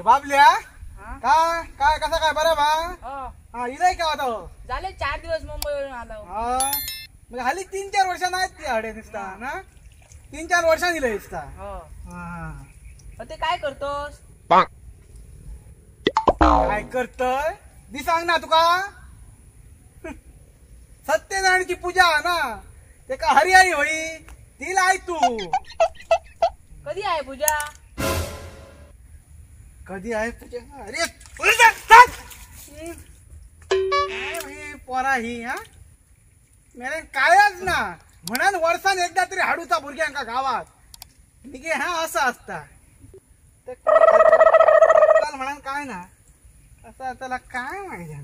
बाबल्या काय काय कसा काय बरं बा? हा इलाय का आता? झाले 4 दिवस मुंबईवरून आलो. हा म्हणजे हाली 3-4 वर्षां नाहीत ती हाडे दिसता ना, 3-4 वर्षां दिले दिसता. हा ते काय करतोस? काय करतोय दिसांग ना तुका? सत्यनारायणची पूजा ना, ते का हरिहरी होई ती लाय तू. कधी आहे पूजा? कधी आहे पूजा? अरे काय पोरा ही हा मेरे कायच ना म्हणून वर्षान एकदा तरी हाडूचा भुरग्यांका गावात निगे. हा असं असता म्हणून काय ना असं त्याला काय माहिती.